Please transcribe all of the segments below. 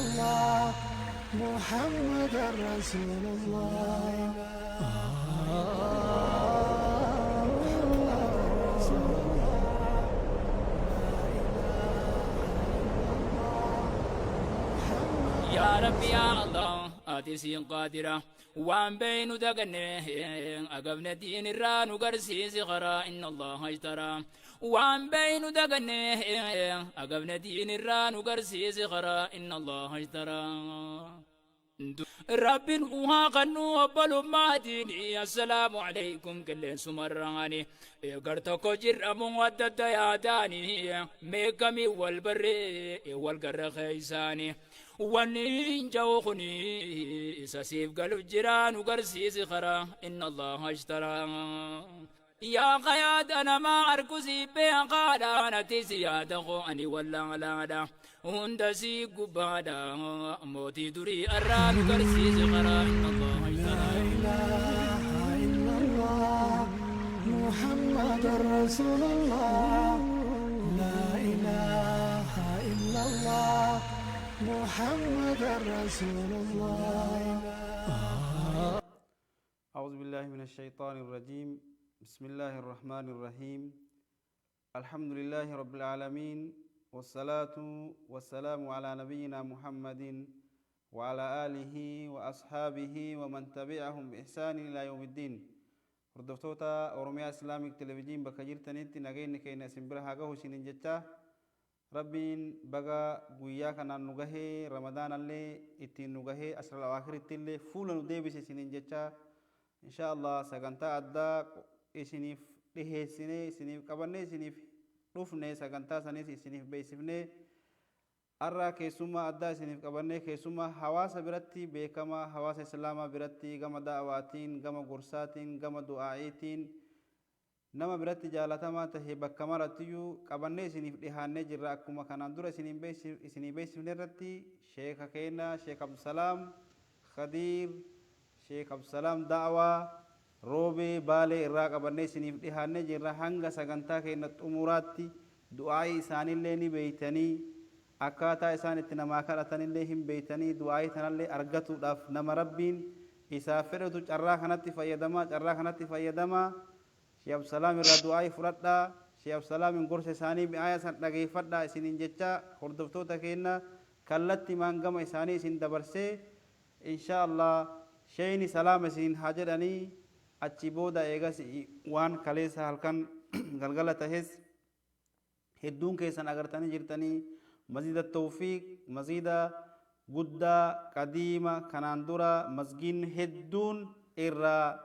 الله محمد رسول الله. Yaa Rabbi yaa Allah, ati siin qaadira waan beeynu daganne agabne diin irraa nu garsiisi karaa. Inna Allah ashtaraa waan beeynu daganne agabne diin irraa nu garsiisi karaa. Inna Allah ashtaraa Rabbiin uhaa kannu obbolummaa assalaamu alaikum qilleensumarraani gar tokko jirramu adda adda yaadaani meeqamii wal barree wal garra keeysaani wanni hin ja'u kuni isa siif galu jira nu garsiisi karaa. Inna Allah ashtaraa yaa qayaada namaa arku sii beekaadha natti si yaada koo ani wallaalaadha hunda sii gubbaadha mootii durii arraa nu garsiisi karaa. Inna Allah لا ashtaraa. إله إلا الله محمد رسول الله. لا إله إلا الله محمد رسول الله. أعوذ بالله من الشيطان الرجيم. بسم الله الرحمن الرحيم. الحمد لله رب العالمين، والصلاة والسلام على نبينا محمد وعلى آله وأصحابه ومن تبعهم بإحسان إلى يوم الدين. Hordoftoota Oromiyaa Islamic Television bakka jirtanitti nageenyi keenya isin bira haa gahu isiniin jecha, Rabbiin baga guyyaa kanaan nu gahee, Ramadaanallee ittiin nu gahee, asral awaakhiritti illee fuula nu deebise isiniin jecha, insha Allah sagantaa addaa isiniif dhiheessinee, isiniif qabannee, isiniif dhufne. Sagantaa sanis isiniif beeksifnee, har'a keessummaa addaa isiniif qabannee, keessummaa hawaasa biratti beekamaa, hawaasa islaamaa biratti gama da'awaatiin, gama gorsaatiin, gama du'aa'iitiin nama biratti jaalatamaa tahe bakka marattiyyuu qabannee isiniif dhihaannee jirra. Akkuma kanaan dura isinii beeksifne irratti, sheeka keenya Sheek Abdusalaam Khadiir, Sheek Abdusalaam Da'awaa Roobee Baalee irraa qabannee isiniif dhihaannee jirra. Hanga sagantaa keenya xumuraatti du'aa'ii isaanillee ni beeytanii, akkaataa isaan itti namaa kadhatanillee hin beeytanii. Du'aa'ii tanallee argatuudhaaf nama Rabbiin isaaf fedhetu carraa kanatti fayyadamaa, carraa kanatti fayyadamaa. Sheekh Abdusalaam irraa du'aa'ii fudhadhaa, Sheekh Abdusalaamiin gorsa isaanii mi'aaya san dhageeffadhaa isiniin jecha, hordoftoota keenya kallattimaan gama isaanii isin dabarsee, insha Allah sheeyni salaama isin haa jedhanii, achi booda eegas waan kaleessa halkan galgala tahes hedduun keessan agartanii jirtanii. Masjida Tawfiiq, masjida guddaa qadiima kanaan dura masgiidni hedduun irraa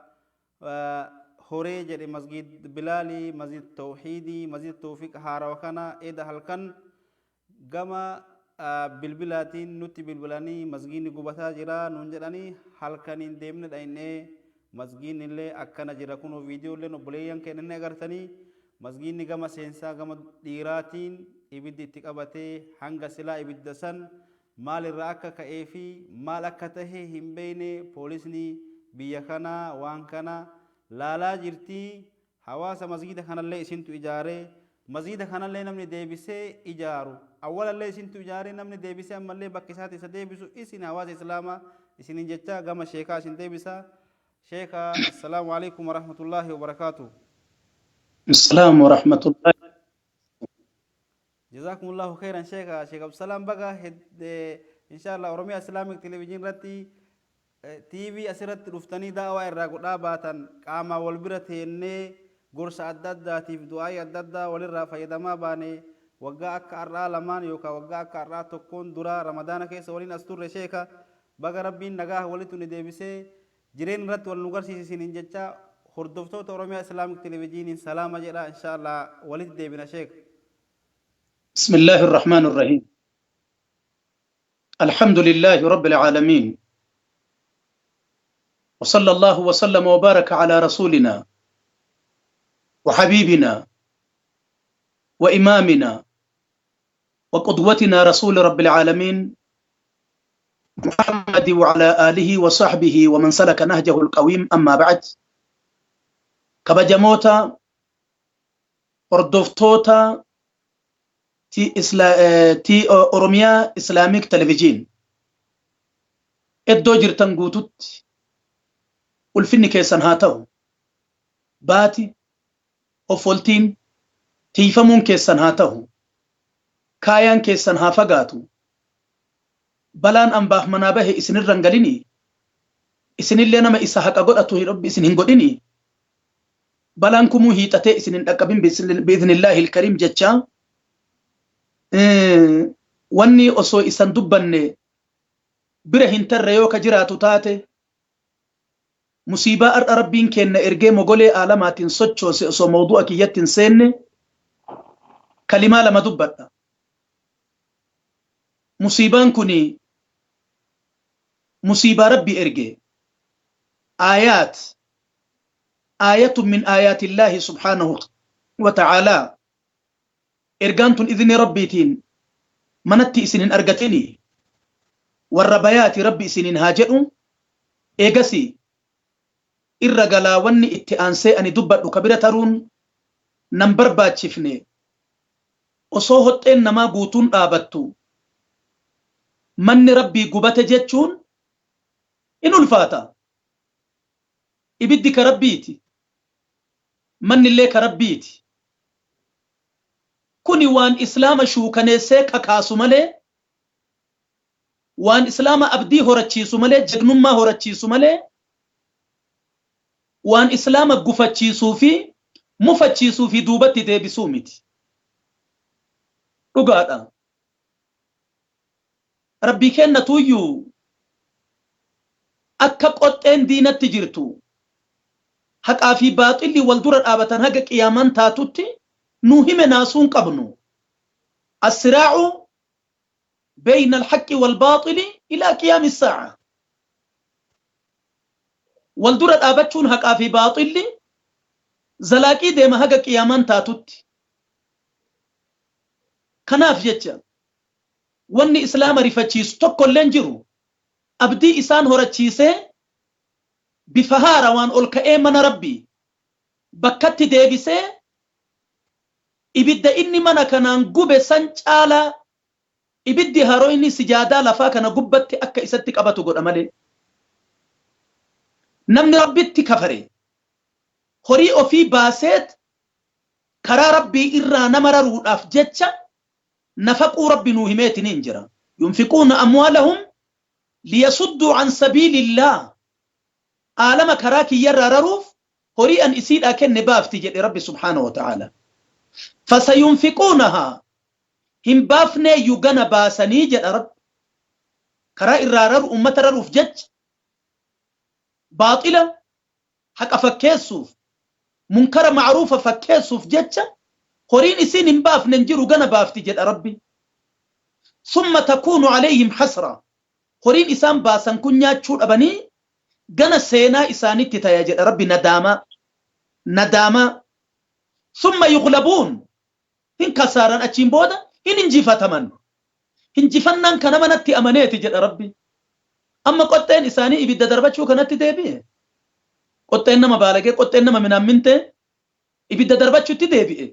horee jedhe, Masjid Bilaalii, Masjid Tawxiidii, Masjid Tawfiiq haarawa kana eda halkan gama bilbilaatiin nutti bilbilanii, masgiidni gubataa jira nuun jedhanii, halkaniin deemne dhaynee masgiidni illee akkana jira. Kunoo viidiyoo illee obboleeyyan keenya ni agartanii. Masgiidni gama seensaa gama dhiiraatiin ibiddi itti qabatee, hanga silaa ibidda san maal irraa akka ka'ee fi maal akka tahe hin beekne. Poolisni biyya kanaa waan kana laalaa jirti. Hawaasa, masgiida kanallee isintu ijaaree, masgiida kanallee namni deebisee ijaaru, awwalallee isintu ijaaree, namni deebisee ammallee bakka isaatti isa deebisu isin hawaasa islaamaa isinin jecha, gama sheekaa isin deebisa. Sheeka, assalaamu alaikum warahmatullaahi wabarakaatu. السلام ورحمة الله. جزاكم الله خيرا شيخ. شيخ عبد السلام بقى إن شاء الله Oromia Islamic Television irratti TV asirratti dhuftanii da'awaa irraa godhaa baatan, qaamaa wal bira teennee gorsa adda addaatiif du'aayii adda addaa walirraa fayyadamaa baane, waggaa akka har'aa lamaan yookaan waggaa akka har'aa tokkoon dura Ramadaana keessa waliin as turre. Sheeka, baga Rabbiin nagaa walitti nu deebisee jireenya irratti wal nu garsiise isiniin jecha, hordoftoota Oromiyaa Islamic Televisioniin salaama jedha. Insha Allah walitti deebina, sheeka. بسم الله الرحمن الرحيم. الحمد لله رب العالمين، وصلى الله وسلم وبارك على رسولنا وحبيبنا وإمامنا وقدوتنا رسول رب العالمين محمد وعلى آله وصحبه ومن سلك نهجه القويم. أما بعد، Kabajamoota hordoftoota ti Oromiyaa Islamic Television. Iddoo jirtan guututti ulfinni keessan haa ta'u. Baati offoltiin tiifamuun keessan haa ta'u. Kaayaan keessan haa fagaatu. Balaan ambaaf manaa bahe isinirra hin galini. Isinillee nama isa haqa godhatu Rabbi isin hin godhini. Balaan kumuu hiixatee isin hin dhaqqabin bi'iznillaahi ilkariim jechaa. Wanni osoo isan dubbanne bira hin tarre yoo ka jiraatu taate, musiibaa har'a Rabbiin kenna ergee mogolee aalamaatiin sochoose osoo mawdu'a kiyyatti hin seenne kalimaa lama dubbadha. Musiibaan kuni musiibaa Rabbi erge, aayaat aayatun min aayaatillaahi subhaanahu wa ta'aalaa. Ergaan tun idni Rabbiitiin manatti isin hin argatini, warra bayaati Rabbi isiniin haa jedhu. Eegasi irra galaa wanni itti aansee ani dubbadhu ka bira taruun nan barbaachifne, osoo hoxxeen namaa guutuun dhaabattu manni Rabbii gubate jechuun in ulfaata. Ibiddi ka Rabbiiti, mannillee ka Rabbiiti. Kuni waan Islaama shuukaneessee kakaasu malee, waan Islaama abdii horachiisu malee, jagnummaa horachiisu malee, waan Islaama gufachiisuu fi mufachiisuu fi duubatti deebisuu miti. Dhugaadha. Rabbii kennatuuyyuu akka qoxxeen diinatti jirtu, haqaa fi baaxilli wal dura dhaabatan haga qiyaamaan taatutti nuu hime, naasuun qabnu. Assiraa'u bayna alhaqqi wal baaxili ilaa qiyaami saa'a. Wal dura dhaabachuun haqaa fi baaxilli zalaaqii deema haga qiyaamaan taatutti. Kanaaf jecha wanni Islaama rifachiisu tokko illee hin jiru. Abdii isaan horachiisee bifa haara waan ol ka'ee mana Rabbii bakkatti deebisee, ibidda inni mana kanaan gube san caalaa ibiddi haroyni sijaadaa lafaa kana gubbatti akka isatti qabatu godha malee. Namni Rabbitti kafare horii ofii baaseet karaa Rabbii irraa nama raruudhaaf jecha nafaquu Rabbi nuu himeetiniin jira. Yunfiquuna amwaalahum liyasudduu an sabiilillaah, aalama karaa kiyyarraa raruuf horii an isiidhaa kenne baafti jedhe Rabbi subhaanahu wa ta'aala. Fasayunfiquunahaa, hin baafneeyyu gana baasanii jedha Rabbi. Karaa irraa raru, ummata raruuf jecha, baaxila haqa fakkeessuuf, munkara ma'ruufa fakkeessuuf jecha horiin isiin hin baafne hin jiru, gana baafti jedha Rabbi. Summa takuunu alayhim hasra, horiin isaan baasan kun nyaachuu dhabanii gana seenaa isaanitti taya jedha Rabbi, nadaamaa nadaamaa. Summa yuglabuun, hin kasaaran, achiin booda hin injifataman. Injifannaan kana manatti amaneeti jedha Rabbi. Amma qoxxeen isaanii ibidda darbachuu kanatti deebi'e. Qoxxeen nama baalagee, qoxxeen nama minaammintee ibidda darbachuutti deebi'e.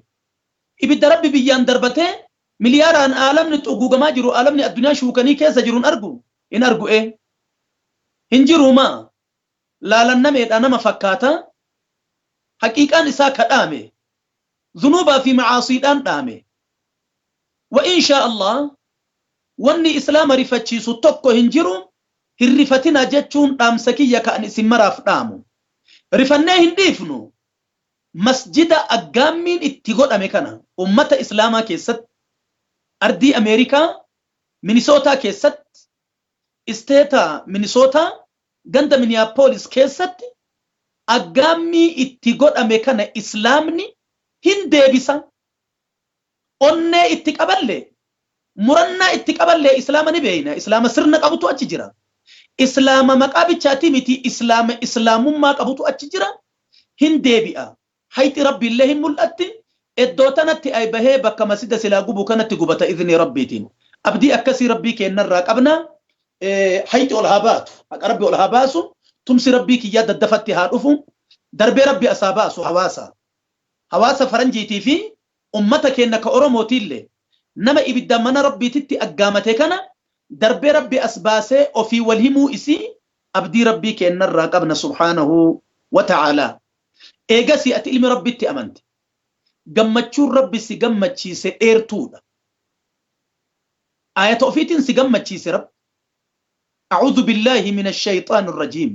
Ibidda Rabbi biyyaan darbatee miliyaaraan aalamni xuguugamaa jiru, aalamni addunyaa shuukanii keessa jiru hin argu, hin argu ee. Hin jiruumaa laalannameedha nama fakkaata, haqiiqaan isaa ka dhaame zunuubaa fi macaasiidhaan dhaame. Wa inshaa Allah wanni Islaama rifachiisu tokko hin jiru. Hin rifatinaa jechuun dhaamsa kiyya ka an isin maraaf dhaamu. Rifannee hin dhiifnu. Masjida aggaammiin itti godhame kana ummata Islaamaa keessatti, ardii Ameerikaa Minisootaa keessatti, isteeta Minisootaa ganda Miniyaappoolis keessatti aggaammii itti godhame kana Islaamni hin deebisa. Onnee itti qaballee, murannaa itti qaballee, Islaama ni beeyna. Islaama sirna qabutu achi jira. Islaama maqaa bichaatii miti, Islaama Islaamummaa qabutu achi jira. Hin deebi'a. Hayxi Rabbiillee hin mul'atti. Iddoo tanatti ay bahee bakka masjida silaa gubu kanatti gubata idnii Rabbiitiin. Abdii akkasii Rabbii keennarraa qabna. Hayxi ol haa baatu. Haqa Rabbi ol haa baasu. Tumsi Rabbii kiyyaa daddafatti haa dhufu. Darbee Rabbi asaa baasu hawaasa. Hawaasa faranjiitii fi ummata keenna ka Oromootiillee nama ibidda mana Rabbiititti aggaamate kana Darbee Rabbi as baasee ofii wal himuu isii abdii Rabbii kennarraa qabna subhaanahu wa ta'aalaa. Eegasii ati ilmi Rabbitti amante. Gammachuun Rabbi si gammachiise dheertuudha. Ayata ofiitiin si gammachiise Rabbi. أعوذ بالله من الشيطان الرجيم.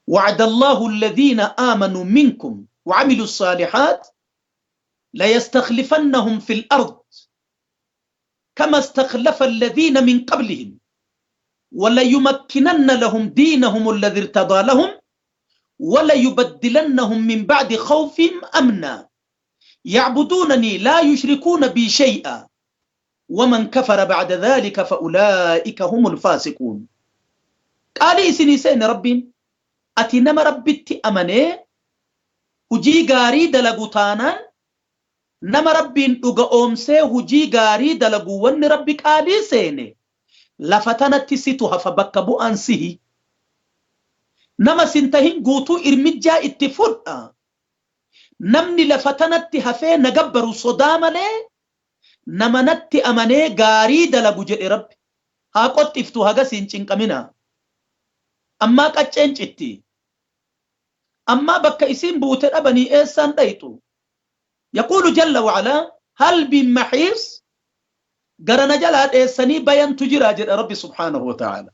وعد الله الذين آمنوا منكم وعملوا الصالحات ليستخلفنهم في الأرض كما استخلف الذين من قبلهم وليمكنن لهم دينهم الذي ارتضى لهم وليبدلنهم من بعد خوفهم أمنا يعبدونني لا يشركون بي شيئا ومن كفر بعد ذلك فأولئك هم الفاسقون. قال سني ربي أتي نما ربي أمني hujii gaarii dalagu taanaan nama Rabbiin dhuga oomsee hujii gaarii dalagu wanni Rabbi qaalii seene lafa tanatti situ hafa bakka bu'aan sihi nama sin tahin guutuu irmijjaa itti fudha namni lafa tanatti hafee na gabbaru sodaa malee nama natti amanee gaarii dalagu jedhe Rabbi. Haa qoxxiftu hagas hin cinqamina. Ammaa qacceen citti. Ammaa bakka isiin buute dhabanii eessaan dhayxu. Yaquulu jalla wacalaa hal bin maxiis gara na jalaa dheessanii bayantu jira jedha Rabbi subhaanahu wa ta'ala.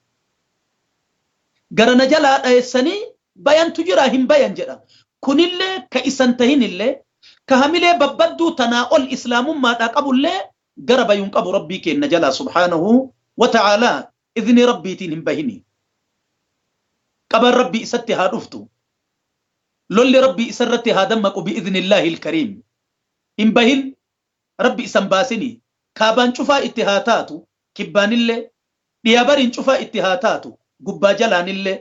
Gara na jalaa dheessanii bayantu jira hin bayan jedha. Kunillee ka isan tahinillee ka hamilee babbadduu tanaa ol islaamummaadhaa qabullee gara bayuun qabu Rabbii kenna jalaa subhaanahu wa ta'ala idni Rabbiitiin hin bahini. Qaban Rabbii isatti haa dhuftu. Lolli Rabbii isarratti haa dammaqu bi'idhnillaahi ilkariim. Hin bahin Rabbi isan baasini. Kaabaan cufaa itti haa taatu kibbaanillee dhiyabariin cufaa itti haa taatu gubbaa jalaanillee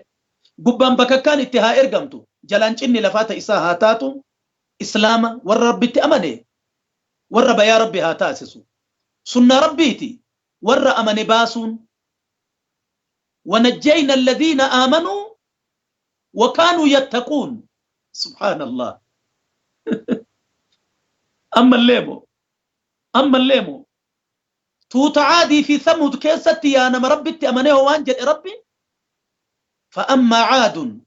gubbaan bakakkaan itti haa ergamtu jalaan cinni lafaata isaa haa taatu. Islaama warra Rabbitti amane warra bayaa Rabbi haa taasisu. Sunnaa Rabbiiti warra amane baasuun. ونجينا الذين آمنوا وكانوا يتقون. سبحان الله. أما الليمو أما الليمو توت عادي في ثمود كيستي يا نما ربي أمنه وانجل ربي. فأما عاد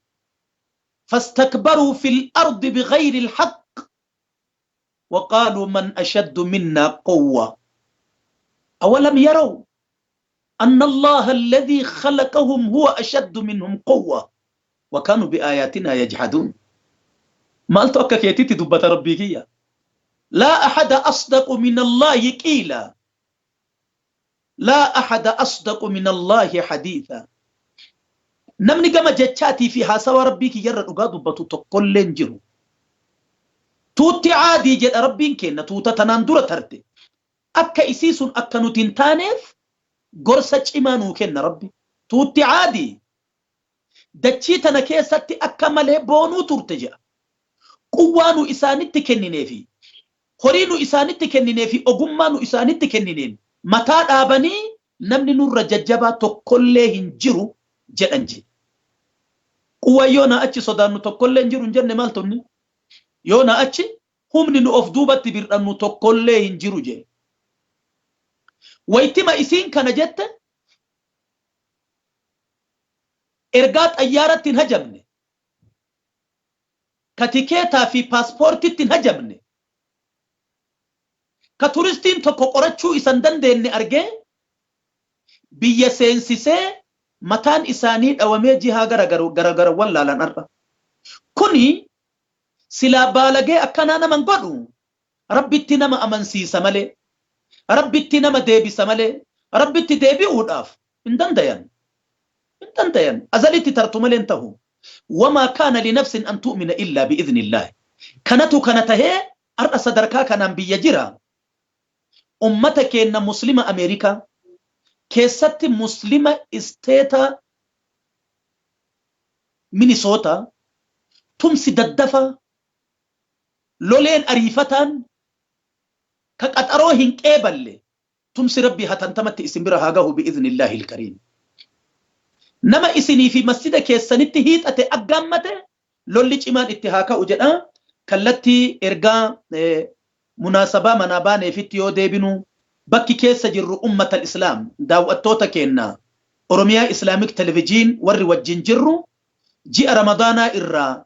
فاستكبروا في الأرض بغير الحق وقالوا من أشد منا قوة أولم يروا أن الله الذي خلقهم هو أشد منهم قوة وكانوا بآياتنا يجحدون. ما قلت أكا كيتيتي دبة ربيكية. لا أحد أصدق من الله قيلا لا أحد أصدق من الله حديثا. نمني كما جتشاتي في حاسوا ربيك يرى دبة تقول جرو توتي عادي جد ربين كينا توتا تناندورة ترتي أكا إسيسون أكا نتنتانف gorsa cimaa nuu kenna Rabbi. Tuutti caadii dachii tana keessatti akka malee boonuu turte jedha. Quwwaa nu isaanitti kennineefi horii nu isaanitti kennineefi ogummaa nu isaanitti kennineen mataa dhaabanii namni nurra jajjabaa tokkollee hin jiru jedhan jedhe. Quwwaa yoo na achi sodaannu tokkollee hin jiru hin jenne maal tunni? Yoo na achi humni nu of duubatti bir'annu tokkollee hin jiru jedhe. Waytima isiin kana jette ergaa xayyaaratti hin hajamne ka tikeetaa fi paaspoortitti hin hajamne ka turistiin tokko qorachuu isan dandeenye argee biyya seensisee mataan isaanii dhawamee jihaa garagara wallaalan har'a. Kuni silaa baalagee akkanaa naman godhu Rabbitti nama amansiisa malee Rabbitti nama deebisa malee Rabbitti deebi'uudhaaf hin dandayan. Hin dandayan. Azalitti tartu malee hin tahu. Wamaa kaana linafsin an tu'mina illaa bi'iznillaahi. Kanatu kana tahee har'a sadarkaa kanaan biyya jira. Ummata keenna muslima Ameerikaa keessatti muslima isteeta Minisoota tumsi daddafa loleen ariifataan ka qaxaroo hin qeeballe tumsi Rabbii hatantamatti isin bira haa gahu bi'iznillaahi ilkariim. Nama isinii fi masjida keessanitti hiixate aggaammate lolli cimaan itti haa ka'u jedha. Kallattii ergaa munaasabaa manaa baaneefitti yoo deebinu Bakki keessa jirru, ummata islaam, daawwattoota keenna Oromiyaa Islamic Television warri wajjin jirru, ji'a Ramadaanaa irraa